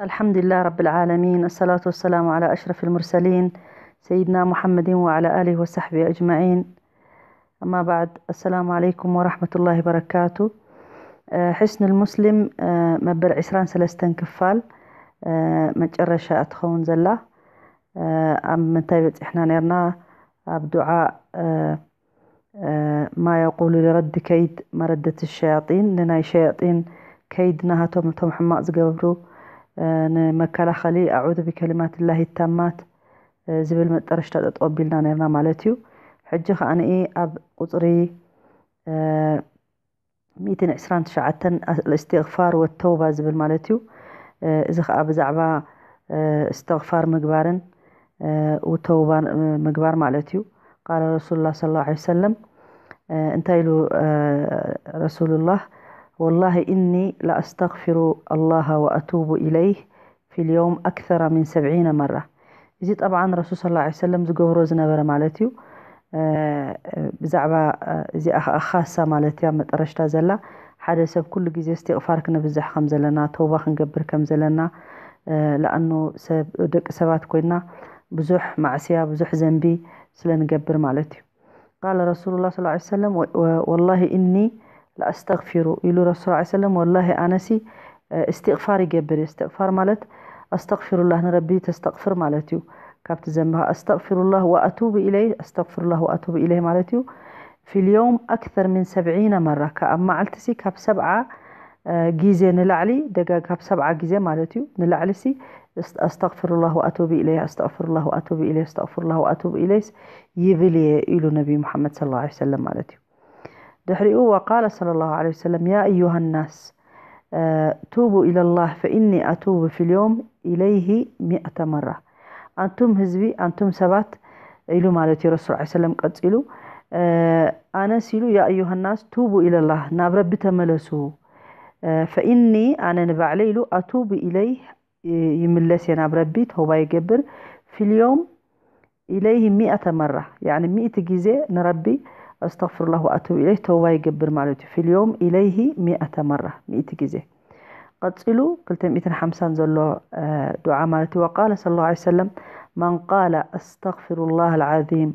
الحمد لله رب العالمين، الصلاة والسلام على أشرف المرسلين سيدنا محمد وعلى آله وصحبه أجمعين. أما بعد، السلام عليكم ورحمة الله وبركاته. ሕስኑል ሙስሊም መበል ዕስራን ሰለስተን ክፋል መጨረሻ እትኸውን ዘላ። ኣብ ምንታይ በፂሕና ነርና? ኣብ ዱዓ ማ የቁሉ ልረዲ ከይድ መረደት ሸያጢን፣ ንናይ ሸያጢን ከይድ ናሃቶም እቶም ሕማቕ ዝገብሩ ንመከላኸሊ ኣዑዙ ብከሊማት ላሂ ታማት ዝብል መጠረሽታ ጠጠው ኣቢልና ነርና ማለት እዩ። ሕጂ ከዓንኢ ኣብ ቁፅሪ ሚእትን ዕስራን ትሽዓተን እስትቕፋር ወተውባ ዝብል ማለት እዩ። እዚ ከዓ ብዛዕባ እስትቕፋር ምግባርን ውተውባ ምግባር ማለት እዩ። ቃለ ረሱሉላህ ሰለላሁ ዐለይሂ ወሰለም እንታይ ኢሉ ረሱሉላህ? ወላሂ እኒ ለኣስተግፊሩ ኣላህ ወኣቱቡ ኢለይህ ፊል የውም ኣክሰረ ሚን ሰብዒነ መራ። እዚ ጠብዓን ረሱል ሰለላሁ ዐለይሂ ወሰለም ዝገብሮ ዝነበረ ማለት እዩ። ብዛዕባ እዚኣ ከዓ ካሳ ማለት እያ መጠረሽታ ዘላ። ሓደ ሰብ ኩሉ ግዜ እስትቕፋር ክነብዝሕ ከም ዘለና፣ ተውባ ክንገብር ከም ዘለና፣ ለኣኑ ሰብ ደቂ ሰባት ኮይና ብዙሕ ማዕስያ ብዙሕ ዘንቢ ስለ ንገብር ማለት እዩ። ቃለ ረሱሉላህ ሰለላሁ ዐለይሂ ወሰለም ወላሂ እኒ ለኣስተግፊሩ ኢሉ ረሱል ሰለላሁ ዐለይሂ ወሰለም፣ ወላሂ ኣነሲ እስትቕፋር ይገብር እየ። እስትቕፋር ማለት ኣስተግፊሩላህ ንረቢ ተስተቕፍር ማለት እዩ። ካብቲ ዘንብኻ ኣስተግፊሩላህ ወኣቱቡ ኢለይህ፣ ኣስተግፊሩላህ ወኣቱቡ ኢለይህ ማለት እዩ። ፊል የውም ኣክሰር ሚን ሰብዒነ መራ፣ ካብ መዓልቲ ሲ ካብ ሰብዓ ግዜ ንላዕሊ ደጋ ካብ ሰብዓ ግዜ ማለት እዩ ንላዕሊ ሲ ኣስተግፊሩላህ ወኣቱቡ ኢለይህ ኣስተግፊሩላህ ወኣቱቡ ኢለይህ ኣስተግፊሩላህ ወኣቱቡ ኢለይህ ይብል እየ ኢሉ ነቢ ሙሓመድ ሰለላሁ ዐለይሂ ወሰለም ማለት እዩ። ድሕሪኡ ወቃለ ሰለላሁ ዐለይሂ ወሰለም ያ አዩሃ ናስ ቱቡ ኢለላህ ፈኢኒ ኣቱቡ ፊል የውም ኢለይህ ሚእተ መራ። ኣንቱም ህዝቢ ኣንቱም ሰባት ኢሉ ማለት እዩ ረሱል ዐለይሂ ሰለም ቀፂሉ ኣነስ ኢሉ ያ አዩሃ ናስ ቱቡ ኢለላህ ናብ ረቢ ተመለሱ ፈኢኒ ኣነ ንባዕለይ ኢሉ ኣቱቡ ኢለይህ ይምለስ እየ ናብ ረቢ ተውባ ይገብር ፊል የውም ኢለይህ ሚእተ መራ ያኒ ሚእቲ ግዜ ንረቢ ኣስተግፍሩላህ ወኣቱቡ ኢለይህ ተውባ ይገብር ማለት እዩ። ፊል የውም ኢለይህ ሚእተ መራ ሚእቲ ግዜ። ቀፂሉ ክልተ ሚእትን ሓምሳን ዘሎ ዱዓ ማለት እዩ። ወቃለ ሰለላሁ ዐለይሂ ወሰለም መን ቃለ ኣስተግፊሩላህ ኣልዓዚም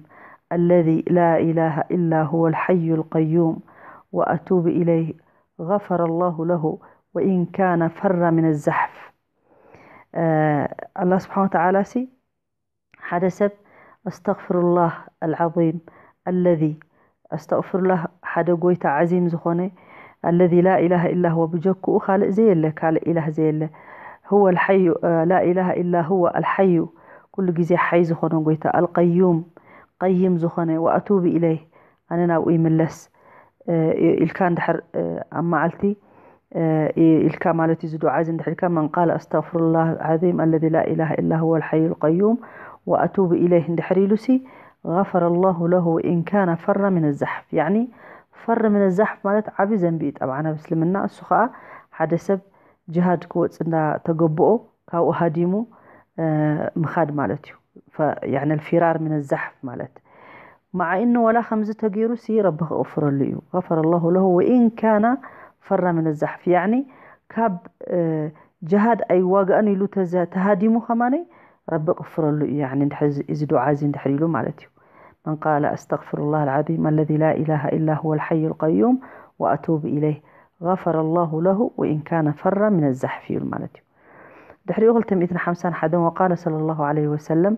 الذي لا إله إلا هو الحي القيوم وأتوب إليه غفر الله له وإن كان فر من الزحف. ኣላህ ስብሓን ወተዓላ ሲ ሓደ ሰብ ኣስተግፍሩላህ ኣልዓዚም ኣለዚ ኣስተግፍሩላህ ሓደ ጎይታ ዓዚም ዝኾነ ኣለዚ ላ ኢላሃ ኢላ ሁወ ብጀክኡ ካልእ ዘየለ ካልእ ኢላህ ዘየለ ሁወ ኣልሓዩ ላ ኢላሃ ኢላ ሁወ ኣልሓዩ ኩሉ ግዜ ሓይ ዝኾነ ጎይታ ኣልቀዩም ቀይም ዝኾነ ወኣቱቡ ኢለይህ ኣነ ናብኡ ይምለስ ኢልካ እንድሕር ኣብ መዓልቲ ኢልካ ማለት እዩ። እዚ ዱዓ እዚ እንድሕር ኢልካ መን ቃለ ኣስተግፍሩላህ ዓዚም ኣለዚ ላ ኢላሃ ኢላ ሁወ ኣልሓዩ ልቀዩም ወኣቱቡ ኢለይህ እንድሕር ኢሉሲ غفر الله له وإن كان فر من الزحف ያኒ ፈር ምን ዛሕፍ ማለት ዓብዪ ዘንቢ እዩ። ጠብዓን ኣብ እስልምና እሱ ከዓ ሓደ ሰብ ጅሃድ ክወፅ እንዳተገበኦ ካብኡ ሃዲሙ ምኻድ ማለት እዩ። ያኒ الفرار من الزحف ማለት مع إنه ولا ከምዚ ተገይሩ ሲ ረቢ ክቕፍረሉ እዩ። غفر الله له وإن كان فر من الزحف ያኒ ካብ ጅሃድ ኣይዋጋእን ኢሉ ተሃዲሙ ከማነይ ረቢ ቅፍረሉ እዩ። ያኒ እዚ ዱዓ እዚ እንድሕር ኢሉ ማለት እዩ። من قال أستغفر الله العظيم الذي لا إله إلا هو الحي القيوم وأتوب إليه غفر الله له وإن كان فر من الزحف ይብል ማለት እዩ። ድሕሪኡ ክልተ ሚእትን ሓምሳን ሓደን وقال صلى الله عليه وسلم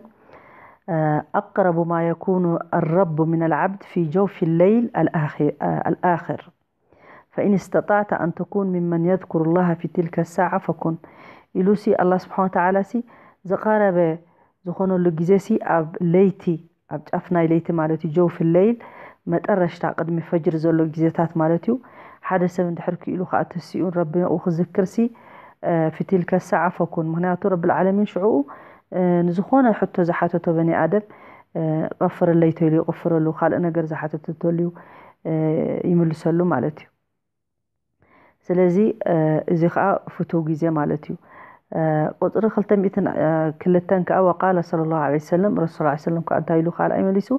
أقرب ما يكون الرب من العبد في جوف الليل الآخر فإن استطعت أن تكون ممن يذكر الله في تلك الساعة فكن ኢሉሲ ኣላህ ስብሓን ወተዓላ ሲ ዝቐረበ ዝኾነሉ ግዜ ሲ ኣብ ለይቲ ኣብ ጫፍ ናይ ለይቲ ማለት እዩ ጀውፍ ለይል መጠረሽታ ቅድሚ ፈጅር ዘሎ ግዜታት ማለት እዩ። ሓደ ሰብ እንድሕር ክኢሉ ከዓ ተሲኡ ረቢ ንኡ ክዝክር ሲ ፊ ቲልከ ሳዓ ፈኩን ምክንያቱ ረቢ ልዓለሚን ሽዑኡ ንዝኾነ ሕቶ ዝሓተቶ በኒ ኣደም ቀፍረለይ ተልዩ ይቕፍረሉ ካልእ ነገር ዝሓተቶ ተልዩ ይምልሰሉ ማለት እዩ። ስለዚ እዚ ከዓ ፍቱው ግዜ ማለት እዩ። ቁፅሪ ክልተ ሚእትን ክልተን ከዓ ወቃለ ሰለላሁ ዐለይሂ ወሰለም ረሱል ሰለላሁ ዐለይሂ ወሰለም ከዓ እንታይ ኢሉ ካልኣይ መሊሱ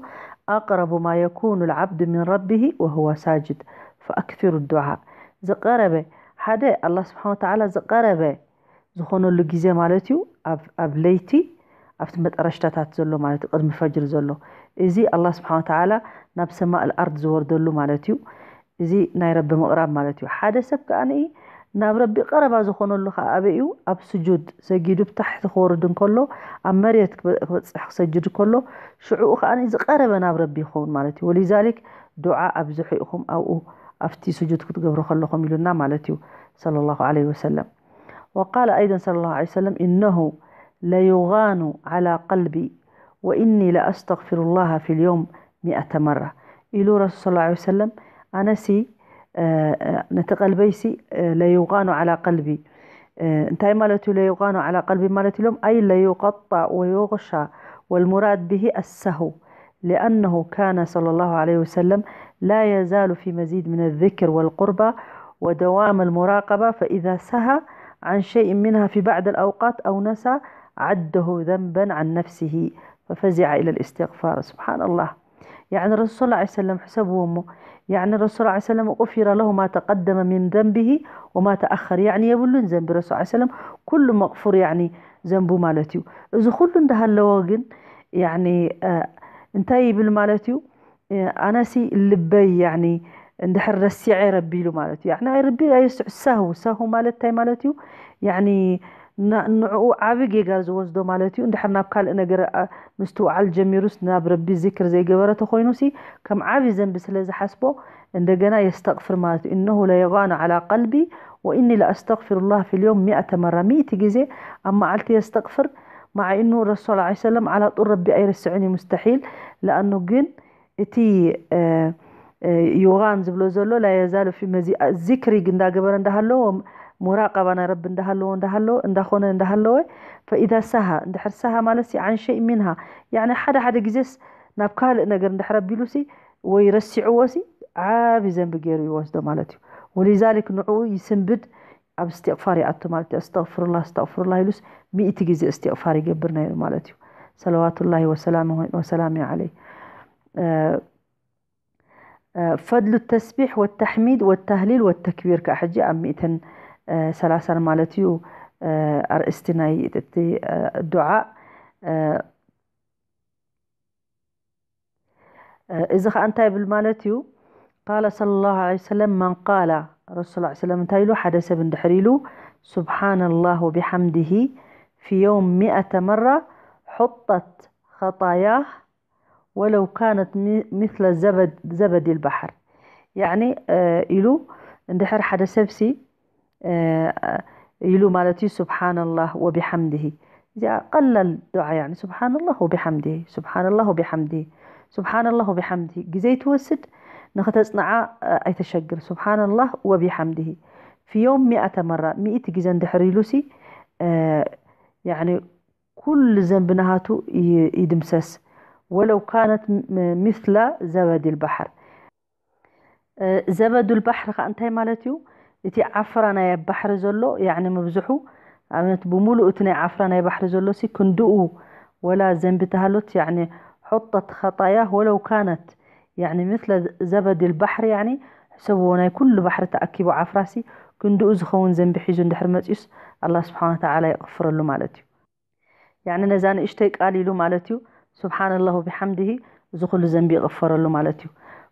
ኣቅረቡ ማ የኩኑ ልዓብዱ ሚን ረቢሂ ወሁወ ሳጅድ ፈኣክሲሩ ዱዓ ዝቀረበ ሓደ ኣላህ ስብሓን ወተዓላ ዝቀረበ ዝኾነሉ ግዜ ማለት እዩ ኣብ ኣብ ለይቲ ኣብቲ መጠረሽታታት ዘሎ ማለት እዩ ቅድሚ ፈጅር ዘሎ እዚ ኣላህ ስብሓን ወተዓላ ናብ ሰማእ ኣልኣርድ ዝወርደሉ ማለት እዩ። እዚ ናይ ረቢ ምቕራብ ማለት እዩ። ሓደ ሰብ ከኣ ናብ ረቢ ቀረባ ዝኾነሉ ከኣ ኣበይ እዩ? ኣብ ስጁድ ሰጊዱ ብታሕቲ ክወርድ እንከሎ ኣብ መሬት ክበ- ክበጽሕ ክሰጅድ ከሎ ሽዕኡ ከኣ ዝቐረበ ናብ ረቢ ይኸውን ማለት እዩ። ወሊዛሊክ ዱዓ ኣብዝሑ ኢኹም ኣብኡ ኣብቲ ስጁድ ክትገብሩ ከለኹም ኢሉና ማለት እዩ ሰለላሁ ዐለይሂ ወሰለም። وقال أيضا صلى الله عليه وسلم إنه ليغان على قلبي وإني لأستغفر الله في اليوم مئة مرة ኢሉ ረሱል صلى الله عليه وسلم። ኣነሲ ነቲ ቀልበይሲ ለዩቃኑ على قلبي እንታይ ማለት እዩ ለዩቃኑ على قلبي ማለት ኢሎም ኣይ ለዩቀጣ ወዩغሻ والمراد به السهو لأنه كان صلى الله عليه وسلم لا يزال في مزيد من الذكر والقربة ودوام المراقبة فإذا سهى عن شيء منها في بعض الأوقات أو نسى عده ذنبا عن نفسه ففزع إلى الاستغفار سبحان الله يعني الرسول صلى الله عليه وسلم حسبوا أمه يعني الرسول صلى الله عليه وسلم غفر له ما تقدم من ذنبه وما تأخر يعني የብሉን ዘንቢ ረሱል ዐለይሂ ሰለም ኩሉ መቕፉር يعني ዘንቡ ማለት እዩ። እዚ ኩሉ እንዳሃለዎ ግን يعني እንታይ ይብል ማለት እዩ? ኣነሲ ልበይ يعني እንድሕር ረሲዐ ረቢ ኢሉ ማለት እዩ። يعني ኣይርቢ ኣይስዕ ሰሁ ሰሁ ማለት እንታይ ማለት እዩ? يعني ንዕኡ ዓቢ ጌጋ ዝወስዶ ማለት እዩ። እንድሕር ናብ ካልእ ነገር ምስትውዓል ጀሚሩስ ናብ ረቢ ዝክር ዘይገበረ ተኮይኑሲ ከም ዓቢ ዘንቢ ስለ ዝሓስቦ እንደገና የስተቕፍር ማለት እዩ። إنه ليغان على قلبي وإني لأستغفر الله في اليوم مئة مرة ሚእቲ ግዜ ኣብ መዓልቲ የስተቕፍር مع إنه الرسول صلى الله عليه وسلم على طول ረቢ ኣይርስዕን እዩ مستحيل لأنه ግን እቲ ዩغان ዝብሎ ዘሎ لا يزال في مزيد ዚክሪ እንዳገበረ እንዳሃለዎ ሙራቀባ ናይ ረቢ እንዳሃለዎ እንዳሃለዎ እንዳኾነ እንዳሃለወ فإذا سهى እንድሕር ሰሃ ማለት عن شيء منها يعني ሓደ ሓደ ግዜስ ናብ ካልእ ነገር እንድሕር ኣቢሉሲ ወይ ረሲዕዎሲ ዓቢ ዘንቢ ገይሩ ይወስዶ ማለት እዩ። ولذلك ንዕኡ ይስንብድ ኣብ استغفار ይኣቱ ማለት እዩ። أستغفر الله أستغفر الله ኢሉስ ሚእቲ ግዜ استغفار ይገብር ነይሩ ማለት እዩ። صلوات الله وسلامه وسلامه عليه ፈድሉ ተስቢሕ ወተሕሚድ ወተህሊል ወተክቢር ከዓ ሕጂ ኣብ ሚእትን ሰላሳን ማለት እዩ ኣርእስቲ ናይ እቲ ዱዓ እዚ ከዓ እንታይ ይብል ማለት እዩ ቃለ صلى الله عليه وسلم من قال ረሱል صلى الله عليه وسلم እንታይ ኢሉ ሓደ ሰብ እንድሕር ኢሉ سبحان الله وبحمده في يوم مئة مرة حطت خطاياه ولو كانت مثل زبد زبد البحر يعني ኢሉ እንድሕር ሓደ ሰብሲ ኢሉ ማለት እዩ سبحان الله وبحمده እዚኣ ቀላል ዱዓ يعني سبحان الله وبحمده سبحان الله وبحمده سبحان الله وبحمده ግዜ ይትወስድ ንክተፅንዓ ኣይተሸግር سبحان الله وبحمده في يوم مئة مرة ሚእቲ ግዜ እንድሕር ኢሉሲ يعني ኩሉ ዘንቢ ናሃቱ ይድምሰስ ولو كانت مثل زبد البحر ዘበዱ البحر ከዓ እንታይ ማለት እዩ እቲ ዓፍራ ናይ ባሕሪ ዘሎ يعني ምብዝሑ ኣብነት ብምሉእ እቲ ናይ ዓፍራ ናይ ባሕሪ ዘሎ ሲ ክንድኡ ወላ ዘንቢ ተሃሎት يعني حطت خطاياه ولو كانت يعني مثل زبد البحر يعني ሕሰብዎ ናይ ኩሉ ባሕሪ ተኣኪቡ ዓፍራሲ ክንድኡ ዝኸውን ዘንቢ ሒዙ እንድሕር መፅዩስ ኣላ ስብሓን ወተዓላ ይቕፍረሉ ማለት እዩ። ያኒ ነዛ ንእሽተይ ቃል ኢሉ ማለት እዩ። سبحان الله وبحمده እዚ ኩሉ ዘንቢ ይቕፈረሉ ማለት እዩ።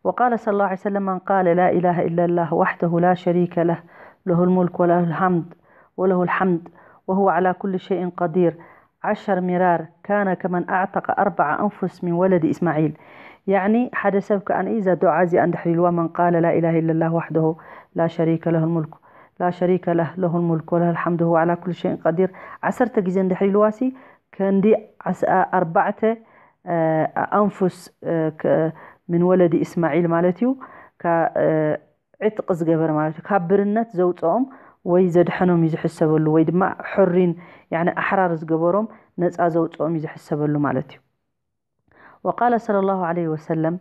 وقال صلى الله عليه وسلم من قال لا إله إلا الله وحده لا شريك له له الملك وله الحمد وله الحمد وهو على كل شيء قدير عشر مرار كان كمن أعتق أربع أنفس من ولد إسماعيل يعني ሓደ ሰብ ከኣ እዛ ዱዓ እዚኣ እንድሕር ኢልዋ من قال لا إله إلا الله وحده لا شريك له الملك لا شريك له له الملك وله الحمد وهو على كل شيء قدير ዓሰርተ ግዜ እንድሕር ኢልዋሲ ከንዲ ዓስኣ ኣርባዕተ ኣንፉስ ምን ወለዲ እስማዒል ማለት እዩ ዕጥቂ ዝገበር ማለት እዩ ካብ ብርነት ዘውፅኦም ወይ ዘድሐኖም እዩ ዝሕሰበሉ ወይ ድማ ሕሪን ኣሕራር ዝገበሮም ነፃ ዘውፅኦም እዩ ዝሕሰበሉ ማለት እዩ። وقال صلى الله عليه وسلم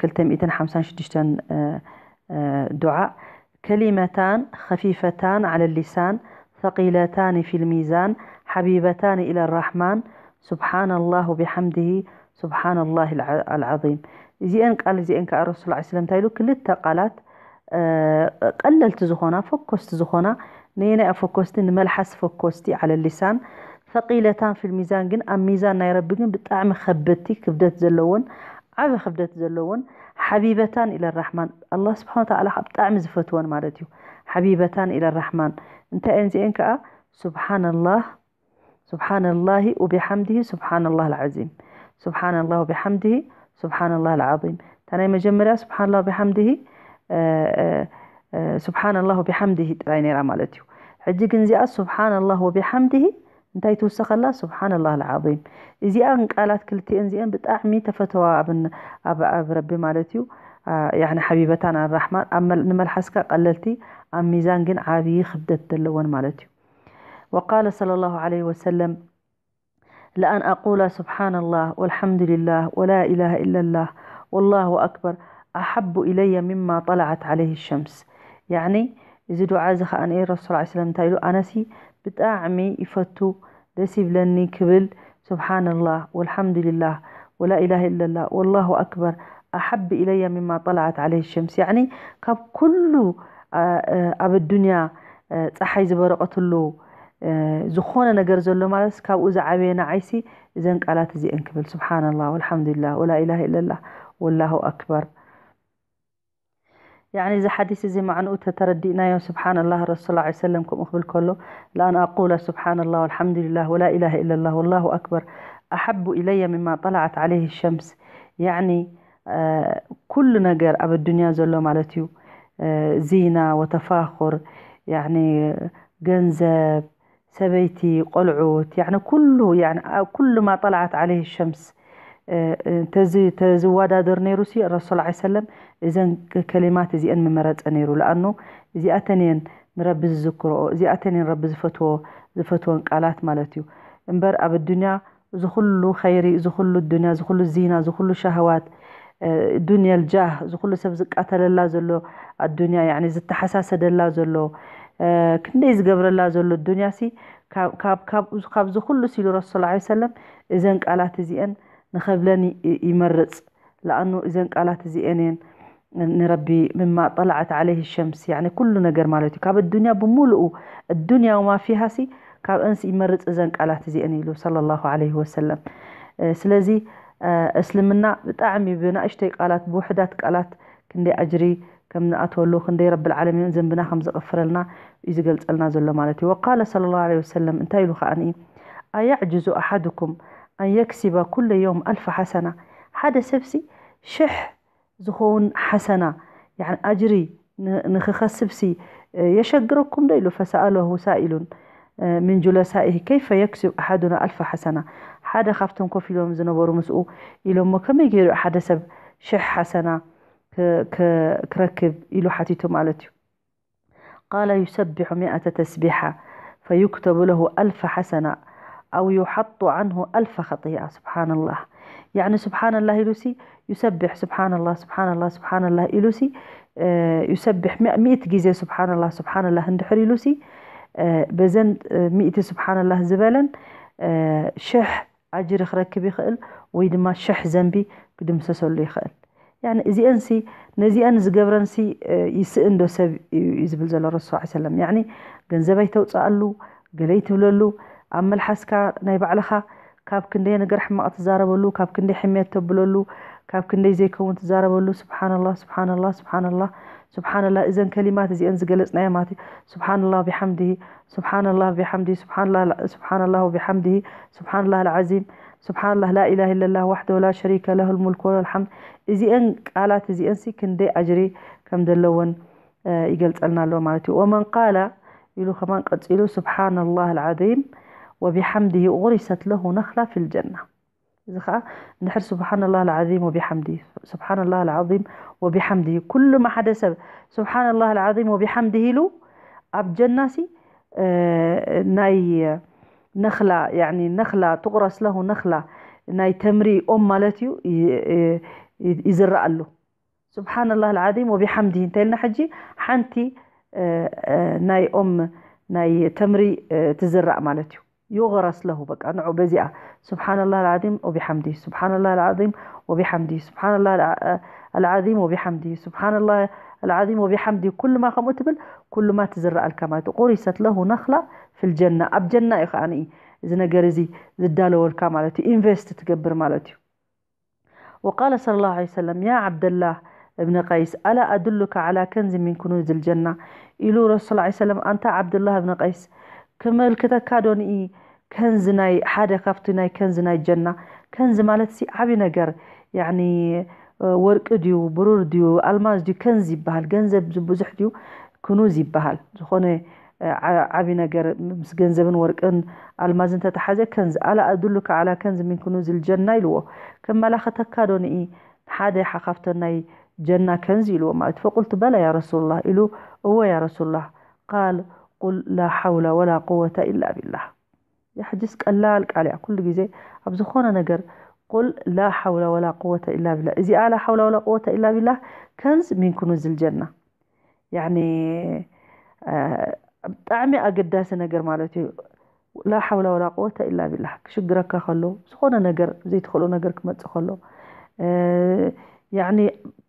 ክልተ ሚእትን ሓምሳን ሽዱሽተን ዱዓ كلمتان خفيفتان على اللسان ثقيلتان في الميزان حبيبتان إلى الرحمن سبحان الله وبحمده سبحان الله العظيم እዚአን ቃል እዚአን ከዓ ረሱል ላ ስለም እንታይ ኢሉ ክልተ ቃላት ቀለልቲ ዝኾና፣ ፈኮስቲ ዝኾና፣ ነየናይ ፈኮስቲ? ንመልሓስ ፈኮስቲ፣ ዓለ ሊሳን፣ ثقيلتان في الميزان፣ ግን ኣብ ሚዛን ናይ ረቢ ግን ብጣዕሚ ከበድቲ፣ ክብደት ዘለዎን፣ ዓቢ ክብደት ዘለዎን፣ حبيبتان إلى الرحمن፣ ኣላህ ስብሓነ ወተዓላ ከዓ ብጣዕሚ ዝፈትወን ማለት እዩ። حبيبتان إلى الرحمن እንታይ እየን እዚአን ከዓ? سبحان الله، سبحان الله وبحمده، سبحان الله العظيم، سبحان الله وبحمده، سبحان الله العظيم። እታ ናይ መጀመርያ سبحان الله وبحمده سبحان الله وبحمده ጥራይ ነይራ ማለት እዩ። ሕጂ ግን እዚኣ سبحان الله وبحمده እንታይ ትውሰኸላ? سبحان الله العظيم። እዚኣን ቃላት ክልቲኤን እዚአን ብጣዕሚ ተፈተዋ ኣብ ኣብ ረቢ ማለት እዩ። يعني حبيبتان الرحمن، ኣብ መል- ንመልሓስካ ቀለልቲ፣ ኣብ ሚዛን ግን ዓብዪ ክብደት ዘለወን ማለት እዩ። وقال صلى الله عليه وسلم: لأن أقول سبحان الله والحمد لله ولا إله إلا الله والله أكبر أحب إلي مما طلعت عليه الشمس. يعني እዚ ዱዓ እዚ ከዓ ንኤ ረሱል ላ ሰለም እንታይ ኢሉ? ኣነሲ ብጣዕሚ ይፈቱ፣ ደስ ይብለኒ ክብል سبحان الله والحمد لله ولا إله إلا الله والله أكبر أحب إلي مما طلعت عليه الشمس። يعني ካብ ኩሉ ኣብ ኣዱንያ ፀሓይ ዝበረቐትሉ ዝኾነ ነገር ዘሎ ማለት ካብኡ ዝዓበየ ንዓይሲ እዘን ቃላት እዚአን ክብል سبحان الله والحمد لله ولا إله إلا الله والله أكبر። يعني እዚ ሓዲስ እዚ ማዕንኡ ተተረዲእናዮ سبحان الله ረሱል ላ ሰለም ከምኡ ክብል ከሎ لأن أقول سبحان الله والحمد لله ولا إله إلا الله والله أكبر أحب إلي مما طلعت عليه الشمس. يعني ኩሉ ነገር ኣብ ኣዱንያ ዘሎ ማለት እዩ ዚና ወተፋኹር፣ ያኒ ገንዘብ፣ ሰበይቲ፣ ቆልዑት፣ ያኒ ኩሉ ያኒ ኩሉ ما طلعت عليه الشمس ተዝዋዳደር ነይሩ ሲ ረሱል ላ ሰለም እዘን ከሊማት እዚአን ምመረፀ ነይሩ። ለኣኑ እዚኣተን እየን ንረቢ ዝዝክርኦ፣ እዚኣተን እየን ረቢ ዝፈትዎ ዝፈትወን ቃላት ማለት እዩ። እምበር ኣብ ኣዱንያ እዚ ኩሉ ኸይሪ፣ እዚ ኩሉ ዱንያ፣ እዚ ኩሉ ዚና፣ እዚ ኩሉ ሸህዋት፣ ዱንያ ልጃህ፣ እዚ ኩሉ ሰብ ዝቃተለላ ዘሎ ኣዱንያ፣ ያኒ ዝተሓሳሰደላ ዘሎ፣ ክንደይ ዝገብረላ ዘሎ ዱንያ ሲ ካብ ካብዚ ኩሉ ሲሉ ረሱል ላ ሰለም እዘን ቃላት እዚአን ንኸብለን ይመርፅ። ለኣኑ እዘን ቃላት እዚአን እየን ንረቢ ምማ ጠላዓት ዓለይህ ሸምስ፣ ያኒ ኩሉ ነገር ማለት እዩ። ካብ ኣዱንያ ብምሉኡ ኣዱንያ ወማ ፊሃ ሲ ካብ እንስ ይመርፅ እዘን ቃላት እዚአን ኢሉ ሰለላሁ ዓለይሂ ወሰለም። ስለዚ እስልምና ብጣዕሚ ብናእሽተይ ቃላት ብውሕዳት ቃላት ክንደይ ኣጅሪ ከም ንኣትወሉ ክንደይ ረብል ዓለሚን ዘንብና ከም ዝቕፍረልና እዩ ዝገልፀልና ዘሎ ማለት እዩ። ወቃለ ሰለላሁ ዓለይሂ ወሰለም እንታይ ኢሉ ከዓኒ ኣያዕጅዙ ኣሓድኩም ኣን የክሲበ ኩለ የውም ኣልፈ ሓሰና፣ ሓደ ሰብሲ ሽሕ ዝኸውን ሓሰና፣ ያኒ ኣጅሪ ንኽኸስብሲ የሸግረኩም ዶ ኢሉ? ፈሰኣለሁ ሳኢሉን ሚን ጁለሳኢሂ ከይፈ የክስብ ኣሓዱና ኣልፈ ሓሰና፣ ሓደ ካብቶም ኮፍ ኢሎም ዝነበሩ ምስኡ ኢሎሞ ከመይ ገይሩ ሓደ ሰብ ሽሕ ሓሰና ክረክብ ኢሉ ሓቲቱ ማለት እዩ። ቃለ ዩሰቢሑ ሚኣተ ተስቢሓ ፈዩክተቡ ለሁ ኣልፈ ሓሰና ኣው ዩሓጡ ዓንሁ ኣልፈ ኸጢኣ። ስብሓንላህ። ያኒ ስብሓንላህ ኢሉሲ ዩሰቢሕ ስብሓንላህ ስብሓንላህ ስብሓንላህ ኢሉሲ ዩሰቢሕ ሚእት ግዜ ስብሓንላህ ስብሓንላህ እንድሕር ኢሉሲ በዘን ሚእቲ ስብሓንላህ ዝበለን ሽሕ ኣጅሪ ክረክብ ይኽእል ወይ ድማ ሽሕ ዘንቢ ክድምሰሰሉ ይኽእል። ያኒ እዚአንሲ ነዚአን ዝገብረንሲ ይስእን ዶ ሰብ እዩ ዝብል ዘሎ ረሱል ሰለም። ያኒ ገንዘብ ኣይተውፅኣሉ፣ ገለ ኣይትብለሉ፣ ኣብ መልሓስካ ናይ ባዕልኻ ካብ ክንደይ ነገር ሕማቕ ትዛረበሉ፣ ካብ ክንደይ ሕሜት ተብለሉ፣ ካብ ክንደይ ዘይከውን ትዛረበሉ። ስብሓንላህ ስብሓንላህ ስብሓንላህ ስብሓንላህ። እዘን ከሊማት እዚአን ዝገለፅናዮ ማለት እዩ። ስብሓንላህ ቢሓምድሂ ስብሓንላህ ቢሓምድሂ ስብሓንላህ ቢሓምድሂ ስብሓንላህ ልዓዚም ስብሓንላህ ላኢላህ ኢለላህ ዋሕደሁ ላ ሸሪከ ለሁ ልሙልክ ወለሁ ልሓምድ። እዚአን ቃላት እዚአን ሲ ክንደይ ኣጅሪ ከም ዘለወን ይገልፀልና ኣሎ ማለት እዩ። ወመን ቃለ ኢሉ ከማን ቀፂሉ ስብሓንላህ ልዓዚም ወቢሓምድሂ ኡግሪሰት ለሁ ነኽላ ፊልጀና። እዚ ከዓ እንድሕር ስብሓንላህ ልዓዚም ወቢሓምድሂ ስብሓንላህ ልዓዚም ወቢሓምድሂ ኩሉ ሓደ ሰብ ስብሓንላህ ልዓዚም ወቢሓምድሂ ኢሉ ኣብ ጀናሲ ናይ ነኽላ ያኒ ነኽላ ትቑረስ ለሁ ነኽላ ናይ ተምሪ ኦም ማለት እዩ ይዝረኣሉ። ስብሓንላህ ልዓዚም ወቢሓምድሂ እንተልና ሕጂ ሓንቲ ናይ ኦም ናይ ተምሪ ትዝራእ ማለት እዩ። ዩغረስ ለሁ በቃ ንዑ በዚኣ ስብሓንላህ ልዓዚም ወቢሓምድሂ ስብሓንላህ ልዓዚም ወቢሓምድሂ ስብሓንላህ العظيم وبحمده، سبحان الله العظيم وبحمده، ኩሉማ ከምኡ ትብል፣ ኩሉማ ትዝረኣልካ ማለት እዩ። غرست له نخلة في الجنة، ኣብ ጀና እዩ ከኣ እዚ ነገር እዚ ዝዳለወልካ ማለት እዩ። ኢንቨስት ትገብር ማለት እዩ። وقال صلى الله عليه وسلم: يا عبد الله بن قيس، ألا أدلك على كنز من كنوز الجنة؟ ኢሉ ረሱል ላ ሰለም፣ ኣንታ ዓብዱላህ ብን ቀይስ፣ ክመልክተካ ዶ ንኢ ከንዚ ናይ ሓደ ካብቲ ናይ ከንዚ ናይ ጀና? ከንዚ ማለት ሲ ዓቢ ነገር፣ ያኒ ወርቂ ድዩ፣ ብሩር ድዩ፣ ኣልማዝ ድዩ፣ ከንዚ ይበሃል። ገንዘብ ብዙሕ ድዩ፣ ክኑዝ ይበሃል። ዝኾነ ዓቢ ነገር ምስ ገንዘብን ወርቅን ኣልማዝን ተተሓዘ ከንዚ። ኣላ ኣዱሉካ ዓላ ከንዚ ሚን ኩኑዝ ልጀና ኢልዎ። ከመላኸተካ ዶ ንኢ ሓደ ሓኻፍተን ናይ ጀና ከንዚ ኢልዎ ማለት። ፈቁልቱ በላ ያ ረሱሉላህ ኢሉ፣ እወ ያ ረሱሉላህ። ቃል ቁል ላ ሓውላ ወላ ቁወተ ኢላ ቢላህ። ሕጅስ ቀላል ቃል እያ። ኩሉ ግዜ ኣብ ዝኾነ ነገር ቁል ላ ሓውላ ወላ ቁወተ ኢላ ቢላህ። እዚኣ ላ ሓውላ ወላ ቁወተ ኢላ ቢላህ ከንዝ ሚን ኩኑዝ ልጀና። ያኒ ብጣዕሚ ኣገዳሲ ነገር ማለት እዩ። ላ ሓውላ ወላ ቁወተ ኢላ ቢላህ። ክሽግረካ ከሎ፣ ዝኾነ ነገር ዘይትኽእሎ ነገር ክመጽእ ከሎ፣ ያኒ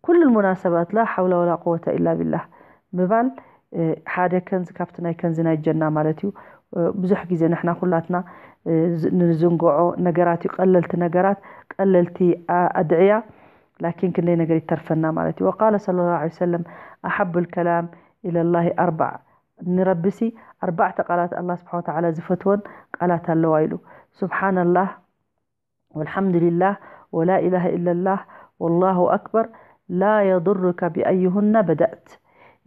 ኩሉ ሙናሰባት ላ ሓውላ ወላ ቁወተ ኢላ ቢላህ ምባል ሓደ ከንዚ ካብቲ ናይ ከንዚ ናይ ጀና ማለት እዩ። ብዙሕ ግዜ ንሕና ኩላትና ንዝንግዖ ነገራት እዩ። ቀለልቲ ነገራት፣ ቀለልቲ ኣድዕያ ላኪን ክንደይ ነገር ይተርፈና ማለት እዩ። وقال صلى الله عليه وسلم: أحب الكلام إلى الله أربع، ንረቢሲ ኣርባዕተ ቃላት ኣላህ ስብሓነ ወተዓላ ዝፈትወን ቃላት ኣለዋ ኢሉ። ሱብሓነላህ፣ ወልሓምዱሊላህ፣ ወላ ኢላሃ ኢለላህ፣ ወላሁ ኣክበር፣ ላ የዱሩከ ቢኣይሁና በደእት።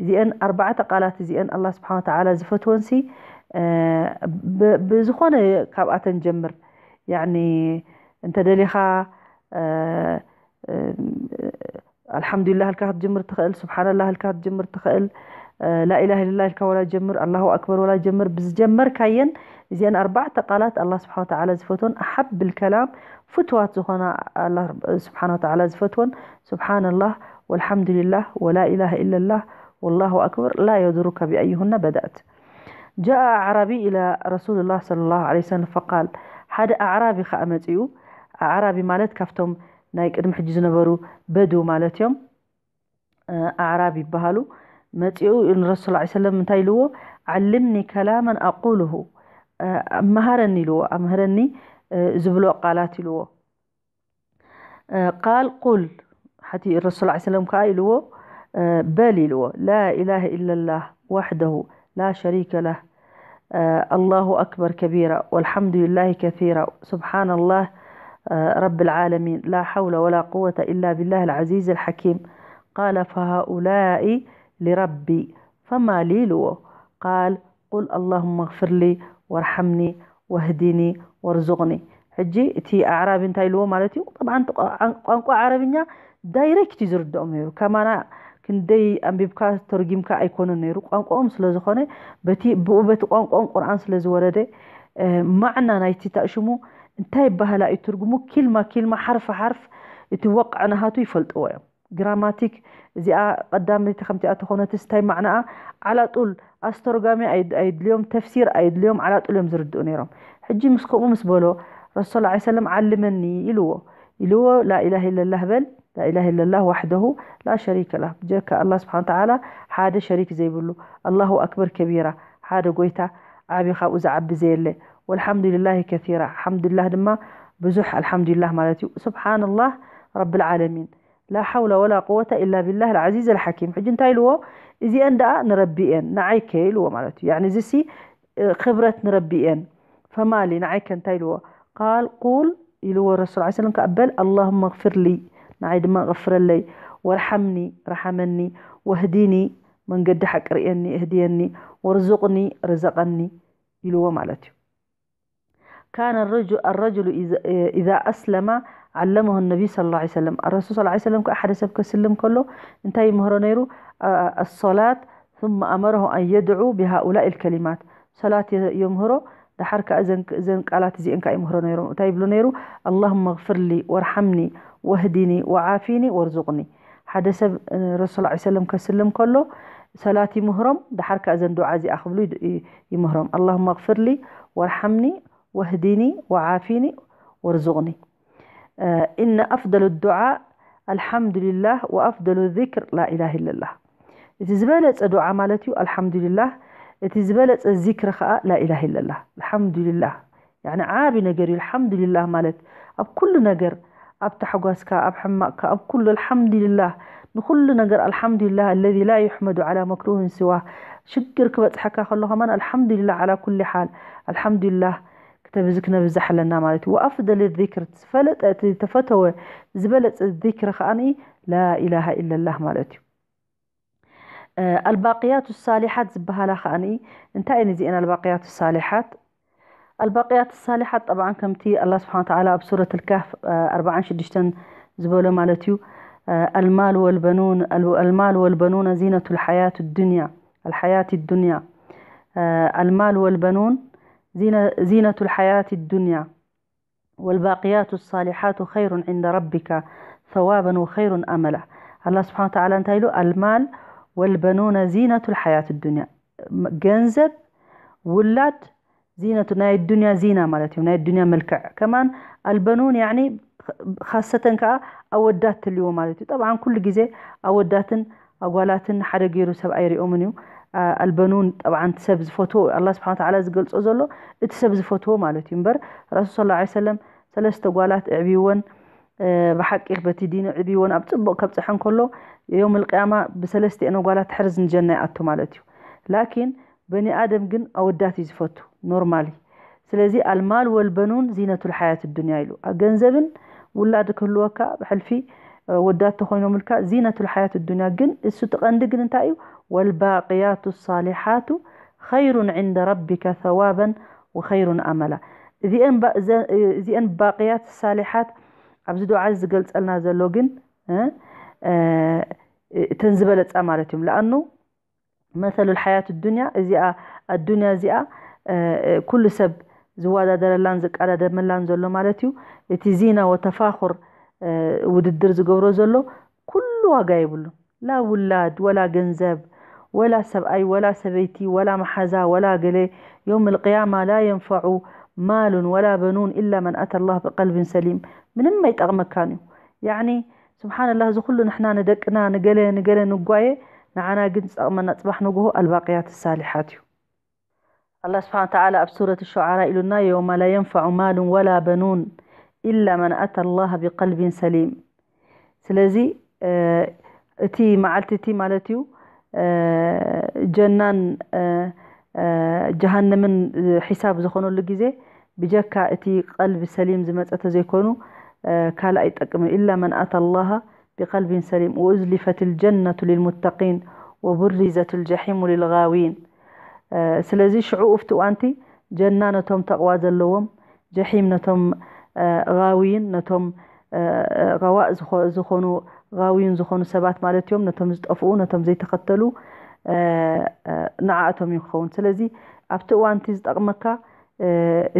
እዚአን ኣርባዕተ ቃላት እዚአን ኣላህ ስብሓነ ወተዓላ ዝፈትወንሲ ብዝኾነ ካብኣተን ጀምር። ያኒ እንተደሊኻ ኣልሓምዱሊላህ ኢልካ ክትጅምር ትኽእል፣ ሱብሓነላህ ኢልካ ክትጅምር ትኽእል፣ ላኢላሃ ኢለላህ ኢልካ ወላ ጀምር፣ ኣላሁ ኣክበር ወላ ጀምር። ብዝጀመርካየን እዚአን ኣርባዕተ ቃላት ኣላህ ስብሓነ ወተዓላ ዝፈትወን ኣሓብል ከላም ፍትዋት ዝኾና ኣላህ ስብሓነ ወተዓላ ዝፈትወን ሱብሓነላህ ወልሓምዱሊላህ ወላ ኢላሃ ኢለላህ ወላሁ ኣክበር ላ የዱሩከ ቢኣይሁና በደእት። ጃአ ኣዕራቢ ኢላ ረሱሉላህ ሰለላሁ ዐለይሂ ወሰለም ፈቃል፣ ሓደ ኣዕራቢ ኸኣ መጺኡ። ኣዕራቢ ማለት ካብቶም ናይ ቅድሚ ሕጂ ዝነበሩ በድው ማለት እዮም። ኣዕራብ ይበሃሉ። መጺኡ ንረሱል ላ ሰለም እንታይ ኢልዎ? ዓልምኒ ከላመን ኣቁሉሁ፣ ኣምሃረኒ ኢልዎ። ኣምህረኒ ዝብሎ ቃላት ኢልዎ። ቃል ቁል ሓቲ ረሱል ላ ሰለም ከዓ ኢልዎ በል ኢልዎ። ላ ኢላሃ ኢለላህ ዋሕደሁ ላ ሸሪከ ለህ ኣላሁ ኣክበር ከቢራ ወልሓምዱሊላሂ ከሲራ ሱብሓነላህ ረብል ዓለሚን ላ ሓውለ ወላ ቁወተ ኢላ ቢላህ ልዓዚዝ ልሓኪም ቃለ ፈሃኡላኢ ሊረቢ ፈማ ሊ ኢልዎ። ቃል ቁል ኣላሁመ ግፍር ሊ ወርሓምኒ ወህዲኒ ወርዙቕኒ። ሕጂ እቲ ኣዕራቢ እንታይ ኢልዎ ማለት እዩ? ጠብዓን ቋንቋ ዓረብኛ ዳይሬክት እዩ ዝርድኦም ነይሩ። ከማና ክንደይ ኣንቢብካ ተርጊምካ ኣይኮነን ነይሩ። ቋንቋኦም ስለ ዝኾነ በቲ ብኡ በቲ ቋንቋኦም ቁርኣን ስለ ዝወረደ ማዕና ናይቲ ታእሽሙ እንታይ ይበሃላ እዩ ትርጉሙ ኪልማ ኪልማ ሓርፍ ሓርፍ እቲ ወቕዕ ናሃቱ ይፈልጥዎ እዮም። ግራማቲክ እዚኣ ቀዳመይቲ ከምቲኣ ተኾነትስ እንታይ ማዕናኣ ዓላጡል ኣስተርጓሚ ኣይድልዮም ተፍሲር ኣይድልዮም ዓላጡል እዮም ዝርድኡ ነይሮም። ሕጂ ምስ ከምኡ ምስ በሎ ረሱል ላ ሰለም ዓልመኒ ኢልዎ ኢልዎ ላኢላህ ኢለላህ በል ላኢላህ ኢለላህ ዋሕደሁ ላ ሸሪከ ላህ ብጀካ ኣላህ ስብሓን ተዓላ ሓደ ሸሪክ ዘይብሉ ኣላሁ ኣክበር ከቢራ ሓደ ጎይታ ዓቢ ካብኡ ዝዓቢ ዘየለ ወልሓምዱሊላሂ ከሲራ ሓምዱሊላህ ድማ ብዙሕ ኣልሓምዱሊላህ ማለት እዩ ስብሓንላህ ረብል ዓለሚን ላ ሓውላ ወላ ቁወተ ኢላ ቢላህ ልዓዚዝ ልሓኪም ሕጂ እንታይ ኢልዎ እዚአን ደኣ ንረቢ እየን ንዓይከ ኢልዎ ማለት እዩ እዚ ሲ ክብረት ንረቢ እየን ፈማሊ ንዓይከ እንታይ ኢልዎ ቃል ቁል ኢልዎ ረሱል ዓ ሰለም ከኣ በል ኣላሁመ ግፍር ሊ ንዓይ ድማ غፍረለይ ወርሓምኒ ርሓመኒ ወህዲኒ መንገዲ ሓቂ ርእየኒ እህድየኒ ወርዙቕኒ ርዘቐኒ ኢልዎ ማለት እዩ ካነ ኣረጅሉ ኢዛ ኣስለማ ዓለመሁ ነቢ ስለ ላ ሰለም ረሱል ስ ሰለም ከዓ ሓደ ሰብ ከስልም ከሎ እንታይ ይምህሮ ነይሩ ኣሶላት ثم ኣመረሁ ኣን የድዑ ብሃኡላኢ ልከሊማት ሰላት የምህሮ ደሓር ከዓ እዘን ቃላት እዚአን ከዓ ይምህሮ ነይሮም እንታይ ይብሎ ነይሩ ኣላሁመ ግፍር ሊ ወርሓምኒ ወህዲኒ ወዓፊኒ ወርዙቅኒ ሓደ ሰብ ረሱል ላ ሰለም ከስልም ከሎ ሰላት ይምህሮም ደሓር ከዓ እዘን ዱዓ እዚኣ ክብሉ ይምህሮም ኣላሁመ ግፍር ሊ ወርሓምኒ ወህዲኒ ወዓፊኒ ወርዙቅኒ እነ ኣፍደሉ ዱዓ الحمد لله وأفضل الذكر لا إله إلا الله። እቲ ዝበለጸ ዱዓ ማለት እዩ ኣልሓምዱሊላህ። እቲ ዝበለጸ ዚክሪ ኸዓ ላኢላህ ኢለላህ ኣልሓምዱሊላህ። ያኒ ዓቢ ነገር እዩ ኣልሓምዱሊላህ ማለት። ኣብ ኩሉ ነገር፣ ኣብ ታሕጓስካ፣ ኣብ ሕማቕካ፣ ኣብ ኩሉ ኣልሓምዱሊላህ። ንኹሉ ነገር ኣልሓምዱሊላህ الذي لا يحمد على مكروه سواه። ሽግር ክበጽሐካ ከሎ ከማን ኣልሓምዱሊላህ على كل حال ኣልሓምዱሊላህ ክተብዝ ክነብዝሕ ኣለና ማለት እዩ። وأفضل الذكر፣ ዝፈለጠ እቲ ተፈተወ ዝበለጸ ዚክሪ ከዓኒ ላኢላሃ ኢለላህ ማለት እዩ። ኣልባቅያቱ ሳሊሓት ዝበሃላ ከዓኒ እንታይ እየን እዚአን ኣልባቅያቱ ሳሊሓት? ኣልባቅያቱ ሳሊሓት ጠብዓን ከምቲ ኣላህ ስብሓነ ወተዓላ ኣብ ሱረት ልካህፍ ኣርባዓን ሽዱሽተን ዝበሎ ማለት እዩ። ኣልማል ወልበኑን ኣልማል ወልበኑነ ዚነቱ ልሓያት ዱንያ ኣልሓያት ዱንያ ኣልማል ወልበኑን ዚነቱ ልሓያት ዱንያ والباقيات الصالحات خير عند ربك ثوابا وخير أملا። ኣላህ ስብሓነ ወተዓላ እንታይ ኢሉ? ኣልማል ወልበኑነ ዚነቱ ልሓያት ዱንያ፣ ገንዘብ ውላድ ዚነቱ ናይ ዱንያ ዚና ማለት እዩ፣ ናይ ዱንያ መልክዕ። ከማን ኣልበኑን ያኒ ካሰተን ከዓ ኣወዳት ትልዎ ማለት እዩ። ጠብዓን ኩሉ ግዜ ኣወዳትን ኣጓላትን ሓደ ገይሩ ሰብ ኣይሪኦምን እዩ። ኣልበኑን ጠብዓን ሰብ ዝፈትዎ ኣላህ ስብሓነ ወተዓላ ዝገልጾ ዘሎ እቲ ሰብ ዝፈትዎ ማለት እዩ። እምበር ረሱል ሰለላሁ ዐለይሂ ወሰለም ሰለስተ ጓላት እዕብይወን ብሓቂ በቲ ዲን እዕብይወን ኣብ ጽቡቕ ከብጽሐን ከሎ የውም ልቅያማ ብሰለስቲአን ጓላት ሕርዝ ንጀና ይኣቱ ማለት እዩ። ላኪን በኒ ኣደም ግን ኣወዳት እዩ ዝፈቱ ኖርማሊ። ስለዚ ኣልማል ወልበኑን ዚነቱ ልሓያት ዱንያ ኢሉ። ገንዘብን ውላድ ክህልወካ ብሕልፊ ወዳት ተኮይኖምልካ ዚነቱ ልሓያት ዱንያ። ግን እሱ ትቐንዲ ግን እንታይ እዩ? ወልባቅያቱ ሳሊሓቱ ኸይሩን ዕንደ ረቢከ ሰዋበን ወኸይሩን ኣመላ። እዚአን ባቅያት ሳሊሓት ኣብዚ ዱዓ ዝገልጸልና ዘሎ ግን እተን ዝበለጻ ማለት እዮም። ለኣኑ መሰሉ ልሓያት ዱንያ እዚኣ ኣዱንያ እዚኣ ኩሉ ሰብ ዝወዳደረላን ዝቀዳደመላን ዘሎ ማለት እዩ። እቲ ዚና ወተፋኹር ውድድር ዝገብሮ ዘሎ ኩሉ ዋጋ የብሉን። ላ ውላድ ወላ ገንዘብ ወላ ሰብኣይ ወላ ሰበይቲ ወላ መሓዛ ወላ ገለ የውም ልቅያማ ላ የንፈዑ ማሉን ወላ በኑን ኢላ መን ኣተ ላህ ብቀልብን ሰሊም። ምንም ኣይጠቕመካን እዩ። ያኒ ስብሓንላህ፣ እዚ ኩሉ ንሕና ንደቅና ንገለ ንገለ ንጓየ፣ ንዓና ግን ዝጠቕመና ጽባሕ ንግሆ ኣልባቅያት ሳሊሓት እዩ። ኣላህ ስብሓን ወተዓላ ኣብ ሱረት ሸዓራ ኢሉና፣ የውመ ላ የንፈዑ ማሉን ወላ በኑን ኢላ መን ኣተ ላህ ብቀልቢን ሰሊም። ስለዚ እቲ መዓልቲ እቲ ማለት እዩ ጀናን ጀሃነምን ሒሳብ ዝኾነሉ ግዜ ብጀካ እቲ ቀልቢ ሰሊም ዝመፀ ተዘይኮይኑ ካልእ ኣይጠቅምን። ኢላ መን ኣተ ላሃ ብቀልቢን ሰሊም ወኡዝሊፈት ልጀነቱ ልልሙተቂን ወቡሪዘት ልጀሒሙ ልልጋዊን። ስለዚ ሽዑ እፍቲ እዋንቲ ጀና ነቶም ተቕዋ ዘለዎም፣ ጀሒም ነቶም ጋውይን፣ ነቶም ጋዋእ ዝኾኑ ጋውይን ዝኾኑ ሰባት ማለት እዮም። ነቶም ዝጠፍኡ፣ ነቶም ዘይተኸተሉ ንዓኣቶም እዩ ክኸውን። ስለዚ ኣብቲ እዋንቲ ዝጠቕመካ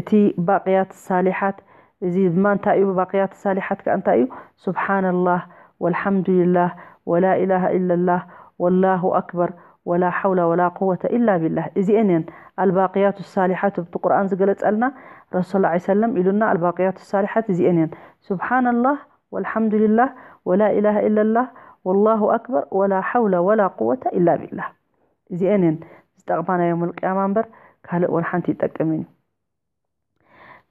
እቲ ባቅያት ሳሊሓት፣ እዚ ድማ እንታይ እዩ? ባቅያት ሳሊሓት ከኣ እንታይ እዩ? ሱብሓነላህ ወልሓምዱሊላህ ወላ ኢላሃ ኢለላህ ወላሁ ኣክበር ወላ ሓውላ ወላ ቁወተ ኢላ ቢላህ። እዚኤን እየን ኣልባቅያቱ ሳሊሓት ኣብቲ ቁርኣን ዝገለጸልና። ረሱል ላ ሰለም ኢሉና ኣልባቅያቱ ሳሊሓት እዚኤን እየን። ሱብሓነላህ ወልሓምዱሊላህ ወላ ኢላሃ ኢለላህ ወላሁ ኣክበር ወላ ሓውላ ወላ ቁወተ ኢላ ቢላህ። እዚኤን እየን ዝጠቕማ ናይ የውመል ቅያማ እምበር ካልእ ወላ ሓንቲ ይጠቅምን እዩ።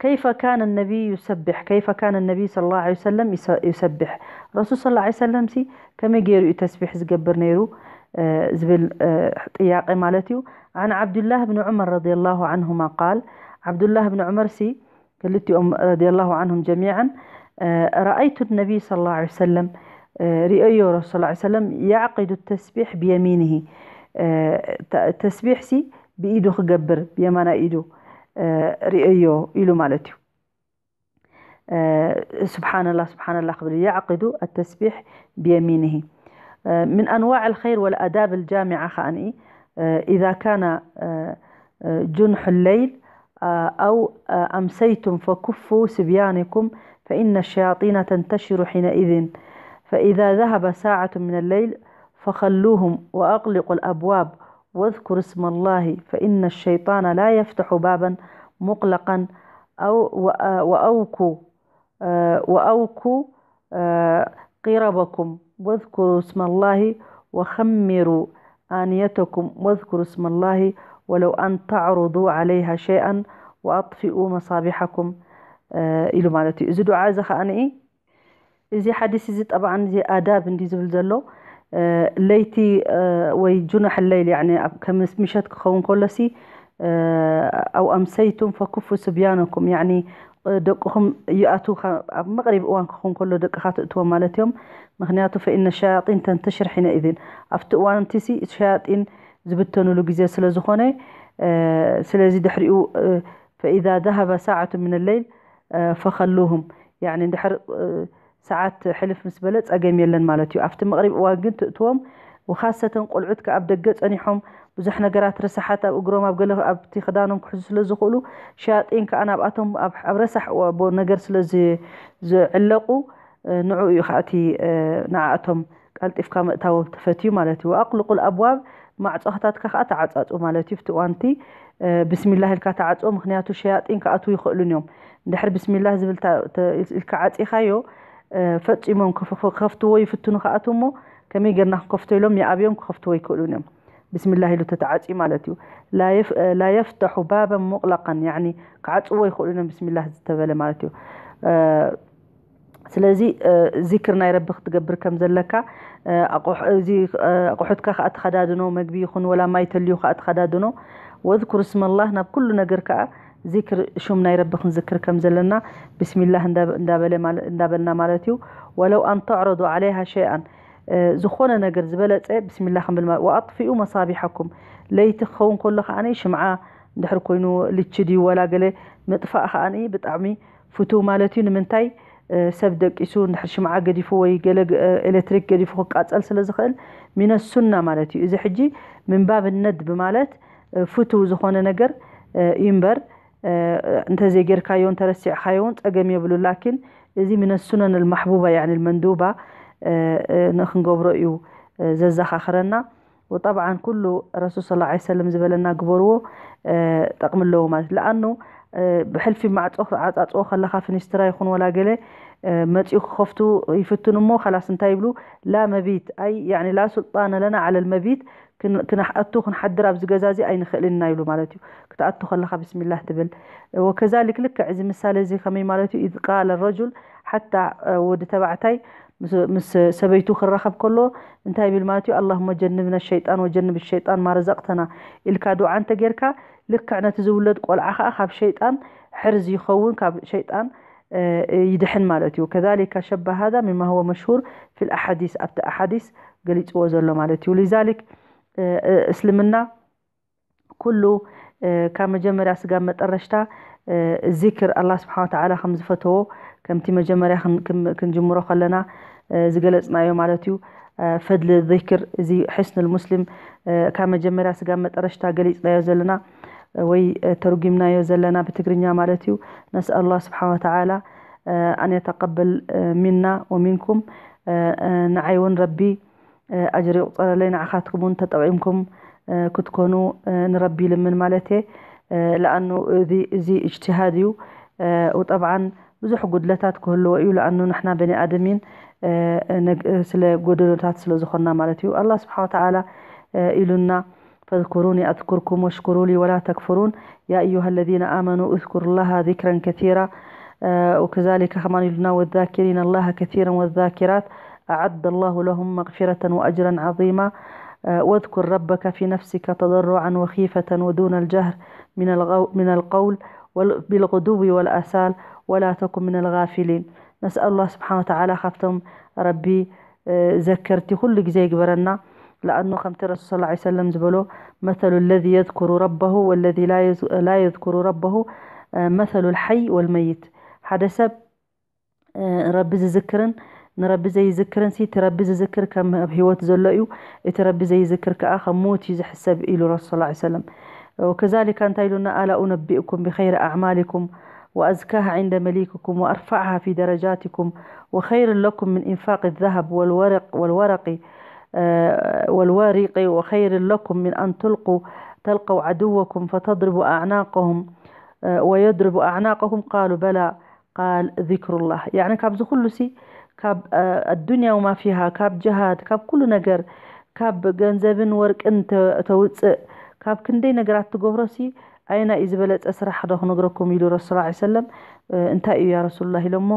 كيف كان النبي يسبح كيف كان النبي صلى الله عليه وسلم يسبح ረሱል صلى الله عليه وسلم ሲ ከመይ ገይሩ እዩ ተስቢሕ ዝገብር ነይሩ ዝብል ጥያቄ ማለት እዩ። عن عبد الله بن عمر رضي الله عنهما قال عبد الله بن عمر ሲ ክልቲኦም رضي الله عنهم جميعا رأيت النبي صلى الله عليه وسلم ርእየዮ ረሱል صلى الله عليه وسلم يعقد التسبيح بيمينه ተስቢሕ ሲ ብኢዱ ክገብር ብየማናይ ኢዱ ርእየዮ ኢሉ ማለት እዩ። سبحان الله سبحان الله ክብል يعقد التسبيح بيمينه من أنواع الخير والآداب الجامعة ከዓኒ إذا كان جنح الليل أو أمسيتم فكفوا صبيانكم فإن الشياطين تنتشر حينئذ فإذا ذهب ساعة من الليل فخلوهم وأغلقوا الأبواب واذكروا اسم الله فإن الشيطان لا يفتح بابا مغلقا أو وأوكوا وأوكوا قربكم واذكروا اسم الله وخمروا آنيتكم واذكروا اسم الله ولو أن تعرضوا عليها شيئا وأطفئوا مصابيحكم ኢሉ ማለት እዩ። እዚ ዱዓ እዚ ከዓኒ እዚ ሓዲስ እዚ ጠብዓን እዚ ኣዳብ እንዲ ዝብል ዘሎ ለይቲ ወይ ጁናሕ ለይል ያኒ ከም ምሸት ክኸውን ከሎሲ ኣው ኣምሰይቱም ፈኩፉ ስብያነኩም ያኒ ደቅኹም ይኣቱ ኣብ መቕሪብ እዋን ክኸውን ከሎ ደቅኻ ትእትዎም ማለት እዮም። ምክንያቱ ፈኢነ ሸያጢን ተንተሽር ሒነ ኢዝን ኣብቲ እዋን እቲ ሲ ሸያጢን ዝብተኑሉ ግዜ ስለ ዝኾነ ስለዚ ድሕሪኡ ፈኢዛ ذهب ساعة من الليل ፈኸሉሁም ያኒ እንድሕር ሰዓት ሕልፍ ምስ በለ ጸገም የለን ማለት እዩ። ኣብቲ መቕሪብ እዋን ግን ትእትዎም ወኻሰተን ቆልዑት ከኣ ኣብ ደገ ጸኒሖም ብዙሕ ነገራት ረሳሓት ኣብ እግሮም ኣብ ገለ ኣብቲ ክዳኖም ክሕዙ ስለ ዝኽእሉ ሸያጢን ከኣ ናብኣቶም ኣብ ረሳሕ ነገር ስለ ዝዕለቑ ንዑ እዩ ከኣቲ ንዓእቶም ቀልጢፍካ ምእታዎም ተፈትዩ ማለት እዩ። ኣቕልቁል ኣብዋብ ማዕጾታትካ ከኣ ተዓጻጹ ማለት እዩ። ፍቲ እዋንቲ ብስሚላህ ኢልካ ተዓጽኦ ምክንያቱ ሸያጢን ክኣትዉ ይኽእሉን እዮም። እንድሕር ብስሚላህ ዝብል ኢልካ ዓጺኻዮ ፈጺሞም ክኸፍትዎ ይፍትኑ ክኣትዉ እሞ ከመይ ጌርና ክንከፍቶ ኢሎም ይኣብዮም ክኸፍትዎ ይክእሉን እዮም። ብስሚላህ ኢሉ ተተዓጽዩ ማለት እዩ። ላ የፍተሑ ባበን ሙቕለቀን ያኒ ክዓጽዎ ይኽእሉን እዮም ብስሚላህ ዝተበለ ማለት እዩ። ስለዚ ዚክር ናይ ረቢ ክትገብር ከም ዘለካ እዚ ኣቑሑትካ ከዓ ተኸዳድኖ መግቢ ይኹን ወላ ማይ ተልዩ ከዓ ተኸዳድኖ ወዝኩር ስመላህ ናብ ኩሉ ነገር ከዓ ዚክር ሹም ናይ ረቢ ክንዝክር ከም ዘለና ብስሚላህ እንዳበልና ማለት እዩ። ወለው ኣን ተዕረዱ ዓለይሃ ሸይኣን ዝኾነ ነገር ዝበለፀ ብስሚላህ ክንብል ወኣጥፊኡ መሳቢሓኩም ለይቲ ክኸውን ከሎ ከዓ ሽምዓ እንድሕር ኮይኑ ልቺ ድዩ ወላ ገለ ምጥፋእ ከዓ ብጣዕሚ ፍቱው ማለት እዩ። ንምንታይ ሰብ ደቂሱ እንድሕር ሽምዓ ገዲፉ ወይ ገለ ኤሌክትሪክ ገዲፉ ክቃፀል ስለ ዝኽእል ሚነ ሱና ማለት እዩ። እዚ ሕጂ ምንባብ ነድ ብማለት ፍቱው ዝኾነ ነገር እዩ እምበር እንተዘይጌርካዮ እንተረሲዕካዮ እውን ፀገም የብሉ። ላኪን እዚ ሚነ ሱነን ልማሕቡባ ያኒ ልመንዱባ ንክንገብሮ እዩ ዘዘኻኽረና። ወጠብዓን ኩሉ ረሱል ስለ ላ ሰለም ዝበለና ግበርዎ ጠቕሚ ኣለዎ ማለት ለኣኑ ብሕልፊ ማዕፆ ዓፃፅኦ ከለካ ፍኒስትራ ይኹን ወላ ገለ መፂኡ ክኸፍቱ ይፍትኑ እሞ ካላስ እንታይ ይብሉ ላ መቢት ኣይ ያኒ ላ ሱልጣነ ለና ዓለ ልመቢት ክንኣቱ ክንሓድር ኣብዚ ገዛ እዚ ኣይንኽእልን ኢና ይብሉ ማለት እዩ። ክትኣቱ ከለካ ብስሚላህ ትብል ወከዛሊክ ልክዕ እዚ ምሳሌ እዚ ከመይ ማለት እዩ ኢዝ ቃለ ረጁል ሓታ ወዲ ተባዕታይ ምስ ሰበይቱ ክራኸብ ከሎ እንታይ ይብል ማለት እዩ ኣላሁመ ጀንብና ሸይጣን ወጀንብ ሸይጣን ማረዘቅተና ኢልካ ዱዓ እንተጌርካ ልክዕ ነቲ ዝውለድ ቆልዓ ከዓ ካብ ሸይጣን ሕርዚ ይኸውን ካብ ሸይጣን ይድሕን ማለት እዩ። ከዛሊከ ሸበ ሃዛ ሚማ ሁወ መሽሁር ፊል ኣሓዲስ ኣብቲ ኣሓዲስ ገሊፅዎ ዘሎ ማለት እዩ። ሊዛሊክ እስልምና ኩሉ ካብ መጀመርያ ስጋብ መጠረሽታ ዚክር ኣላ ስብሓን ወተዓላ ከም ዝፈተዎ ከምቲ መጀመርያ ክንጅምሮ ከለና ዝገለፅናዮ ማለት እዩ። ፈድሊ ዚክር እዚ ሕስኑል ሙስሊም ካብ መጀመርያ ስጋብ መጠረሽታ ገሊፅናዮ ዘለና ወይ ተርጉምናዮ ዘለና ብትግርኛ ማለት እዩ። ነስኣል ላህ ስብሓን ወተዓላ ኣን የተቀበል ሚና ወሚንኩም ንዓይ እውን ረቢ ኣጅር ይቁፀረለይ ንዓኻትኩም እውን ተጠቒምኩም ክትኮኑ ንረቢ ይልምን ማለት እየ። ለኣኑ እዚ እጅትሃድ እዩ። ጠብዓን ብዙሕ ጉድለታት ክህልዎ እዩ ለኣኑ ንሕና በኒ ኣደሚን ስለ ጎደሎታት ስለ ዝኾንና ማለት እዩ። ኣላ ስብሓን ወተዓላ ኢሉና فاذكروني أذكركم واشكروا لي ولا تكفرون يا أيها الذين آمنوا اذكروا الله ذكرا كثيرا وكذلك كمان يلنا والذاكرين الله كثيرا والذاكرات أعد الله لهم مغفرة وأجرا عظيما واذكر ربك في نفسك تضرعا وخيفة ودون الجهر من القول بالغدو والآصال ولا تكن من الغافلين نسأل الله سبحانه وتعالى ካብቶም ረቢ ዘከርቲ ኩሉ ግዜ ይግበረና። ለኣኑ ከምቲ ረሱል ስ ሰለም ዝበሎ መተሉ ለዚ የዝኩሩ ረበሁ ወለዚ ላ የዝኩሩ ረበሁ መተሉ ልሓይ ወልመይት ሓደ ሰብ ረቢ ዝዝክርን ንረቢ ዘይዝክርን ሲ እቲ ረቢ ዝዝክር ከም ኣብ ህይወት ዘሎ እዩ እቲ ረቢ ዘይዝክር ከዓ ከም ሞት እዩ ዝሕሰብ ኢሉ ረሱል ስ ሰለም። ወከዛሊካ እንታይ ኢሉና ኣላ ኡነቢእኩም ብኸይሪ ኣዕማሊኩም وأزكاها عند مليككم وأرفعها في درجاتكم وخير لكم من إنفاق الذهب والورق والورق والورق وخير لكم من أن تلقوا تلقوا عدوكم فتضربوا أعناقهم ويضربوا أعناقهم قالوا بلى قال ذكر الله يعني ካብዚ ኩሉ ሲ ካብ ኣዱንያ ወማ ፊሃ፣ ካብ ጅሃድ፣ ካብ ኩሉ ነገር፣ ካብ ገንዘብን ወርቅን ተውፅእ፣ ካብ ክንደይ ነገራት ትገብሮሲ፣ ኣየና እዩ ዝበለፀ ስራሕ ዶ ክነግረኩም ኢሉ ረሱል ሰለም። እንታይ እዩ ያ ረሱሉላህ ኢሎሞ፣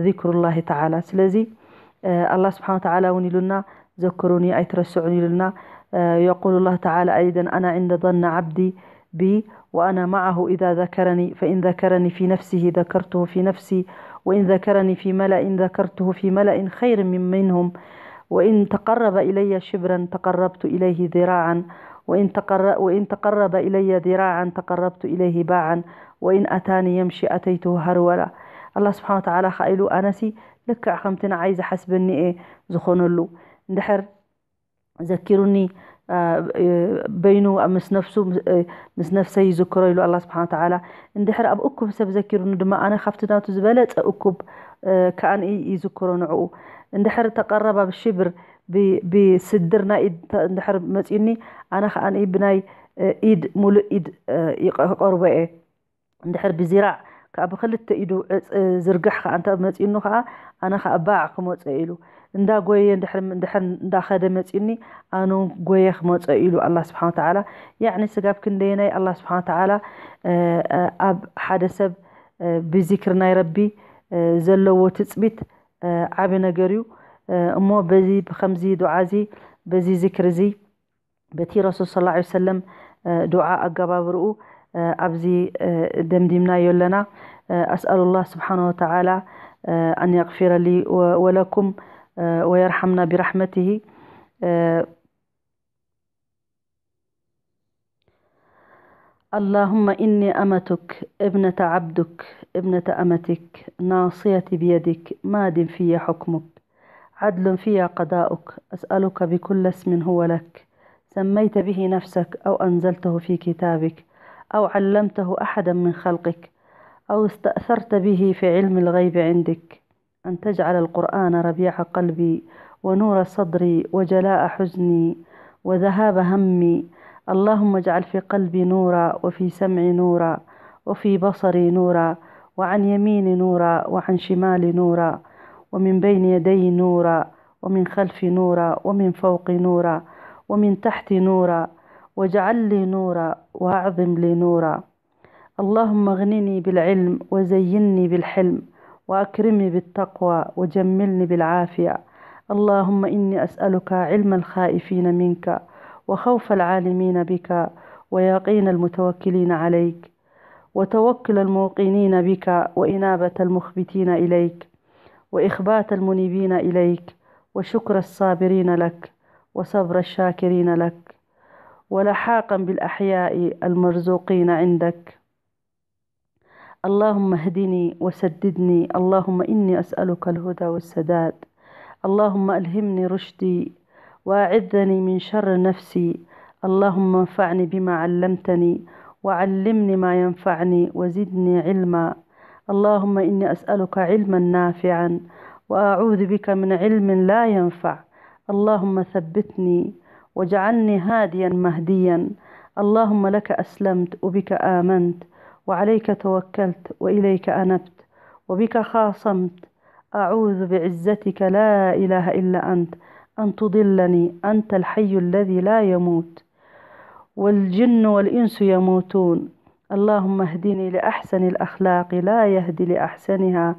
ዚክሩላሂ ተዓላ። ስለዚ ኣላህ ስብሓን ወተዓላ እውን ኢሉና፣ ዘክሩኒ ኣይትረስዑን ኢሉና። የቁሉ ላህ ተዓላ ኣይደን፣ ኣና ዕንደ ظن عبدي بي وأنا معه إذا ذكرني، فإن ذكرني في نفسه ذكرته في نفسي، وإن ذكرني في ملأ ذكرته في ملأ خير من منهم، وإن تقرب إلي شبرا تقربت إليه ذراعا، وإن تقر-، وإن تقرب إلي ذراعا تقربت إليه باعا، وإن أتاني يمشي أتيته هرولة። ኣላህ ስብሓን ወተዓላ ኸዓ ኢሉ፣ ኣነሲ ልክዕ ከምቲ ንዓይ ዝሓስበኒ እየ ዝኾነሉ። እንድሕር ዘኪሩኒ፣ አ፣ እ፣ በይኑ ምስ ነፍሱ፣ ምስ፣ እ፣ ምስ ነፍሰይ ይዝክሮ ኢሉ ኣላህ ስብሓን ወተዓላ። እንድሕር ኣብ እኩብ ሰብ ዘኪሩኒ ድማ፣ ኣነ ካብቲ ናቱ ዝበለጸ እኩብ፣ እ፣ ከኣን ይዝክሮ ንዕኡ። እንድሕር ተቐረባ ብሽብር፣ ብ-፣ ብስድር ናይ ኢድ ተ-፣ እንድሕር መጺኡኒ፣ ኣነ ከኣን ብናይ፣ እ፣ ኢድ፣ ሙሉእ ኢድ፣ እ፣ ይቐ-፣ ክቐርቦ እየ። እንድሕር ብዚራዕ ከኣ ብኽልተ ኢዱ ዕጽ-፣ ዝርግሕ ከኣ እንተ መጺኡኒ ከኣ፣ ኣነ ከኣ ባዕ ክመጾ ኢሉ። እንዳ ጎየ እንድሕር፣ እንድሕር እንዳኸደ መጺኡኒ፣ ኣነ እውን ጎየ ክመጾ ኢሉ ኣላህ ስብሓን ወተዓላ። ያዕኒ ስጋብ ክንደየናይ ኣላህ ስብሓን ወተዓላ፣ እ፣ እ፣ ኣብ ሓደ ሰብ፣ እ፣ ብዚክር ናይ ረቢ፣ እ፣ ዘለዎ ትጽቢት፣ እ፣ ዓቢ ነገር እዩ። እ፣ እሞ በዚ፣ ብኸምዚ ዱዓ እዚ፣ በዚ ዚክር እዚ፣ በቲ ረሱል ሰለላሁ ዐለይሂ ወሰለም፣ እ፣ ዱዓ ኣገባብርኡ፣ እ፣ ኣብዚ፣ እ፣ ደምዲምናዮ ኣለና። እ፣ أسأل الله سبحانه وتعالى، እ፣ أن يغفر لي و-، ولكم، እ፣ ويرحمنا برحمته، እ፣ اللهم إني أمتك ابنة عبدك ابنة أمتك ناصيتي بيدك ماض في حكمك عدل في قضاؤك أسألك بكل اسم هو لك سميت به نفسك أو أنزلته في كتابك أو علمته أحدا من خلقك أو استأثرت به في علم الغيب عندك أن تجعل القرآن ربيع قلبي ونور صدري وجلاء حزني وذهاب همي. اللهم اجعل في قلبي نورا وفي سمعي نورا وفي بصري نورا وعن يميني نورا وعن شمالي نورا ومن بين يدي نورا ومن خلفي نورا ومن فوقي نورا ومن تحتي نورا واجعل لي نورا وأعظم لي نورا. اللهم اغنني بالعلم وزينني بالحلم وأكرمني بالتقوى وجملني بالعافية. اللهم إني أسألك علم الخائفين منك وخوف العالمين بك ويقين المتوكلين عليك وتوكل الموقنين بك وإنابة المخبتين إليك وإخبات المنيبين إليك وشكر الصابرين لك وصبر الشاكرين لك ولحاقا بالأحياء المرزوقين عندك. اللهم اهدني وسددني. اللهم إني أسألك الهدى والسداد. اللهم ألهمني رشدي وأعذني من شر نفسي. اللهم انفعني بما علمتني وعلمني ما ينفعني وزدني علما. اللهم إني أسألك علما نافعا وأعوذ بك من علم لا ينفع. اللهم ثبتني واجعلني هاديا مهديا. اللهم لك أسلمت وبك آمنت وعليك توكلت وإليك أنبت وبك خاصمت. أعوذ بعزتك لا إله إلا أنت أن تضلني أنت الحي الذي لا يموت والجن والإنس يموتون. اللهم اهدني لأحسن الأخلاق لا يهدي لأحسنها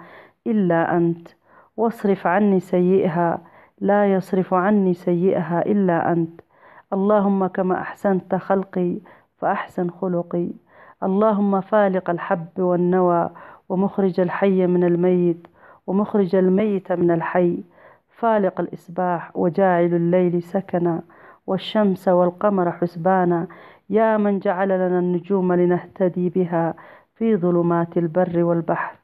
إلا أنت واصرف عني سيئها لا يصرف عني سيئها إلا أنت. اللهم كما أحسنت خلقي فأحسن خلقي. اللهم فالق الحب والنوى ومخرج الحي من الميت ومخرج الميت من الحي. فالق الإصباح وجاعل الليل سكنا والشمس والقمر حسبانا. يا من جعل لنا النجوم لنهتدي بها في ظلمات البر والبحر.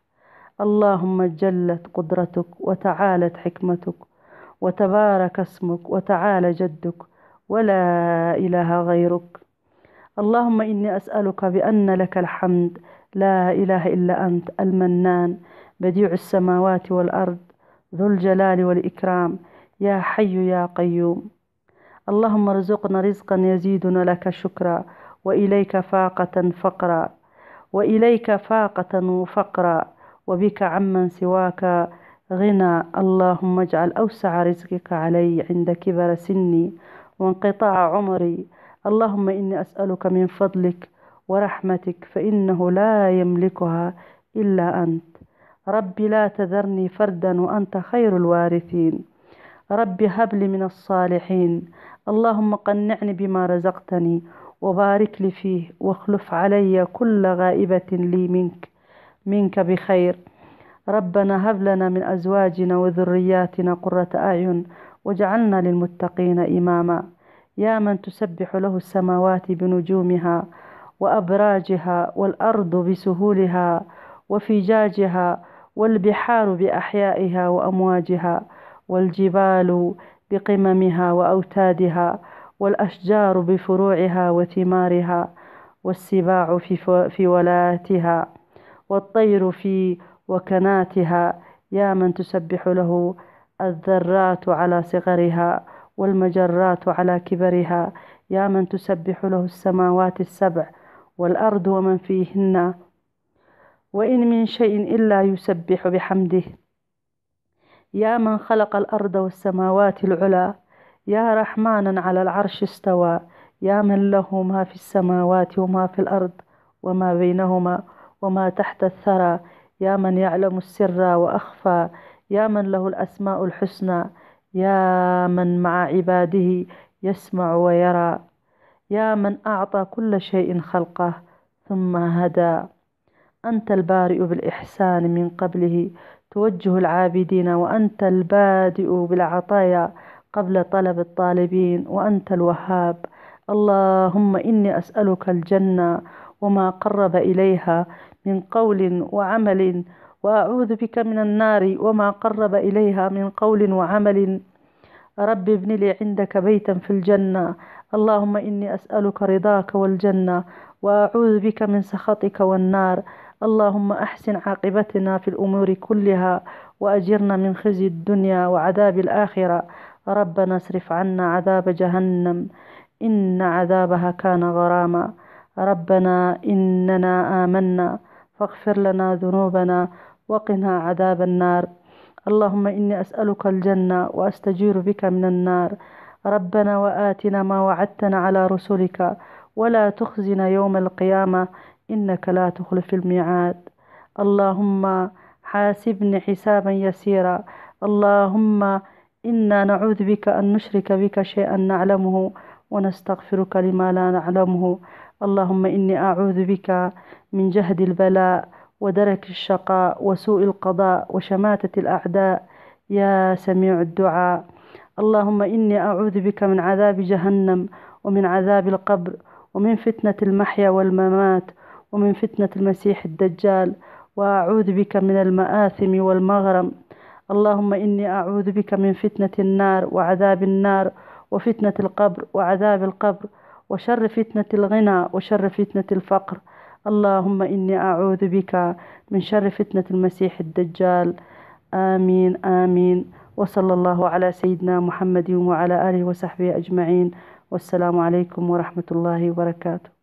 اللهم جلت قدرتك وتعالت حكمتك وتبارك اسمك وتعالى جدك ولا إله غيرك. اللهم إني أسألك بأن لك الحمد لا إله إلا أنت المنان بديع السماوات والأرض ذو الجلال والإكرام يا حي يا قيوم. اللهم ارزقنا رزقا يزيدنا لك شكرا وإليك فاقة فقرا وإليك فاقة فقرا وبك عمن سواك غنى. اللهم اجعل أوسع رزقك علي عند كبر سني وانقطاع عمري. اللهم إني أسألك من فضلك ورحمتك، فإنه لا يملكها إلا أنت. رب لا تذرني فردا وأنت خير الوارثين. رب هب لي من الصالحين. اللهم قنعني بما رزقتني وبارك لي فيه واخلف علي كل غائبة لي منك، منك بخير. ربنا هب لنا من أزواجنا وذرياتنا قرة أعين واجعلنا للمتقين إماما. يا من تسبح له السماوات بنجومها وأبراجها والأرض بسهولها وفجاجها والبحار بأحيائها وأمواجها والجبال بقممها وأوتادها والأشجار بفروعها وثمارها والسباع في ف-، في ولاتها والطير في وكناتها، يا من تسبح له الذرات على صغرها والمجرات على كبرها، يا من تسبح له السماوات السبع والأرض ومن فيهن، وإن من شيء إلا يسبح بحمده. يا من خلق الأرض والسماوات العلى، يا رحمانا على العرش استوى، يا من له ما في السماوات وما في الأرض وما بينهما وما تحت الثرى، يا من يعلم السر وأخفى، يا من له الأسماء الحسنى، يا من مع عباده يسمع ويرى، يا من أعطى كل شيء خلقه ثم هدى. أنت البارئ بالإحسان من قبله توجه العابدين، وأنت البادئ بالعطايا قبل طلب الطالبين، وأنت الوهاب. اللهم إني أسألك الجنة وما قرب إليها من قول وعمل، وأعوذ بك من النار وما قرب إليها من قول وعمل. رب ابن لي عندك بيتا في الجنة. اللهم إني أسألك رضاك والجنة، وأعوذ بك من سخطك والنار. اللهم أحسن عاقبتنا في الأمور كلها، وأجرنا من خزي الدنيا وعذاب الآخرة. ربنا اصرف عنا عذاب جهنم، إن عذابها كان غراما. ربنا إننا آمنا فاغفر لنا ذنوبنا وقنا عذاب النار. اللهم إني أسألك الجنة وأستجير بك من النار. ربنا وآتنا ما وعدتنا على رسلك ولا تخزنا يوم القيامة إنك لا تخلف الميعاد. اللهم حاسبني حسابا يسيرا. اللهم إنا نعوذ بك أن نشرك بك شيئا نعلمه ونستغفرك لما لا نعلمه. اللهم إني أعوذ بك من جهد البلاء ودرك الشقاء وسوء القضاء وشماتة الأعداء يا سميع الدعاء. اللهم إني أعوذ بك من عذاب جهنم ومن عذاب القبر ومن فتنة المحيا والممات ومن فتنة المسيح الدجال، وأعوذ بك من المآثم والمغرم. اللهم إني أعوذ بك من فتنة النار وعذاب النار وفتنة القبر وعذاب القبر وشر فتنة الغنى وشر فتنة الفقر. اللهم إني أعوذ بك من شر فتنة المسيح الدجال. آمين، آمين. وصلى الله على سيدنا محمد وعلى آله وصحبه أجمعين. والسلام عليكم ورحمة الله وبركاته.